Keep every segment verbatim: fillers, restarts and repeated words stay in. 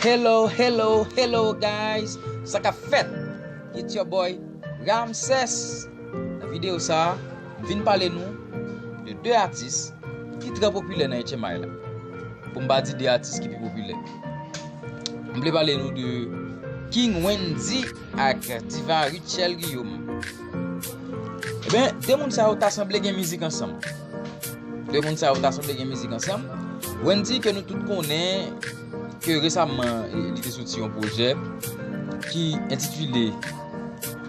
Hello, hello, hello guys. Sa k ap fèt? It's your boy Ramses. Nan videyo sa a, m vin pale nou de de atis ki trè popilè nan H M I la. Pou m pa di de atis ki pi popilè. M vle pale nou de King Wendy ak Diva Rutshelle Guillaume. Eben, de moun sa yo ta sanble gen mizik ansanm. De moun sa yo ta sanble gen mizik ansanm. Wendy, ke nou tout konnen, ke resaman, e, li te soti yon pwojè ki entitile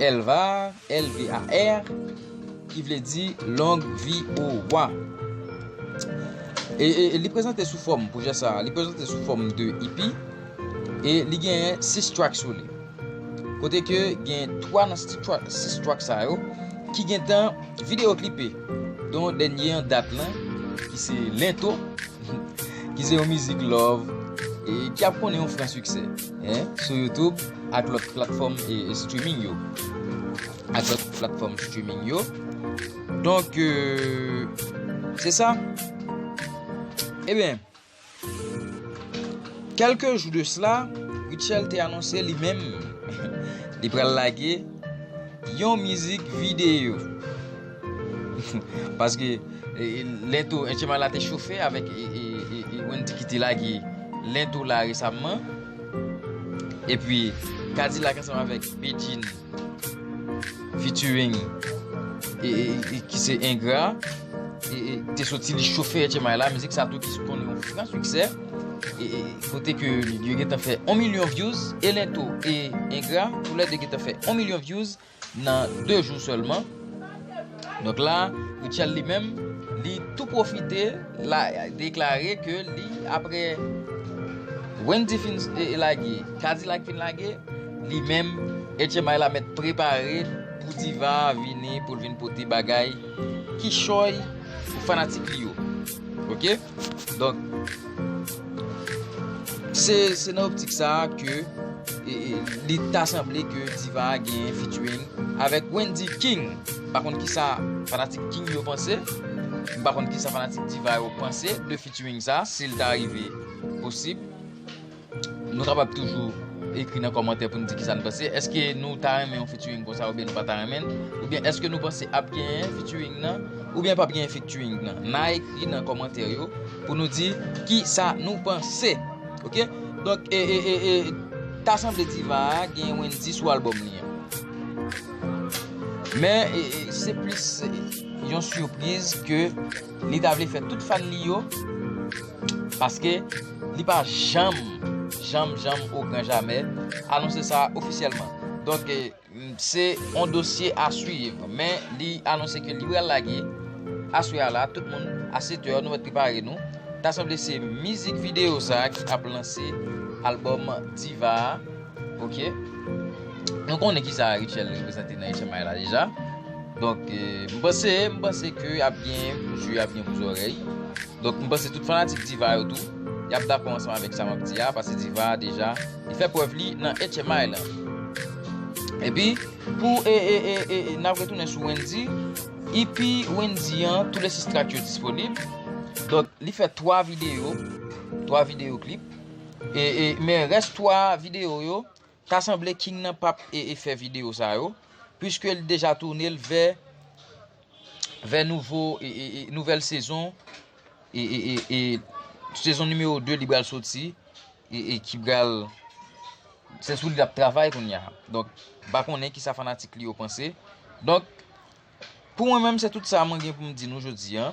Elva, L V A R, ki vle di Long Vi o Wa. E, e, e li prezante sou fòm, pwojè sa a, li prezante sou fòm de E P, e li genyen sis track sou li. Kote ke gen twa nan sis track, sis track sa yo ki gentan videyo klipe, don dènye an dat lan, ki se Lento, ki se yon mizik love, e ki ap konnen yon fran siksè, en, sou YouTube ak lòt platfòm e, e streaming yo. Ak lòt platfòm streaming yo. Donk, e, se sa. Eben, kèlke jou de sla, Rutshelle te anonse li menm li pral lage yon mizik videyo. Paske, e, e, Lento, H M I la te chofe avèk, e, e, e, e, Wendy ki te lage Lento la resaman. Epi, K-Dilak ansanm avèk Bedjine featuring, e, e, e, ki se Engra, e, e, te soti li chofe H M I la, mizik sa tou ki konnen yon fran siksè, e, e, kote ke yo gentan fè yon milyon views, e Lento e Engra, toulède gentan fè yon milyon views nan de jou sèlman. Donk la, Rutshelle li menm, li tou pwofite, la deklare ke li, apre Wendy fin, e, e, lage, K-Dilak fin lage, li menm, H M I la mèt prepare pou Diva vini, pou l vin pote bagay kichòy pou fanatik li yo. Oke? Donk, se, se nan optik sa a ke, e, e, li ta sanble ke Diva genyen featuring avèk Wendy King. M pa konn kisa fanatik King yo panse. M pa konn kisa fanatik Diva yo panse de featuring sa, si l ta rive posib. Nou kapab toujou ekri nan kòmantè pou n di kisa n panse. Èske nou ta renmen yon featuring konsa oubyen nou pa ta renmen l? Oubyen èske nou panse ap genyen featuring nan? Oubyen p ap genyen featuring nan? N a ekri nan kòmantè yo pou nou di kisa nou panse. Oke? Donk, e, e, e, e, ta sanble Diva a gen Wendy sou albòm li an. Men, e, e, se plis, e, yon sipriz ke li ta vle fè tout fan li yo, paske li pa janm, janm, janm, o gran jamè, anonse sa ofisyèlman. Donk, e, se yon dosye a swiv, men li anonse ke li pral lage aswè a la, tout moun, a sèt è, nou mèt prepare nou. Ta sanble se mizik videyo sa a ki ap lanse albòm Diva a. Oke? Nou konnen kisa Rutshelle reprezante nan H M I la deja. Donk, e, m panse, m panse ke ap gen pou zye, ap gen pou zòrèy. Donk, m panse tout fanatik Diva yo tou, y ap dakò ansanm avèk sa m ap di a, paske Diva deja, li fè prèv li nan H M I la. Epi, pou, e, e, e, e, e, n ap retounen sou Wendy, E P Wendy an, tou le sis track yo disponib. Donk, li fè twa videyo, twa videyo klip. E, e, men rès twa videyo yo, ta sanble King nan p ap, e, e, fè videyo sa yo, piske li deja tounen l vè, vè nouvo, e, e, e, nouvèl sezon, e, e, e, e, sezon nimewo de li pral soti, e, e, ki pral, se sou li l ap travay kounye a. Donk, m pa konnen kisa fanatik li yo panse. Donk, pou mwen menm, se tout sa mwen gen pou m di nou jodi a.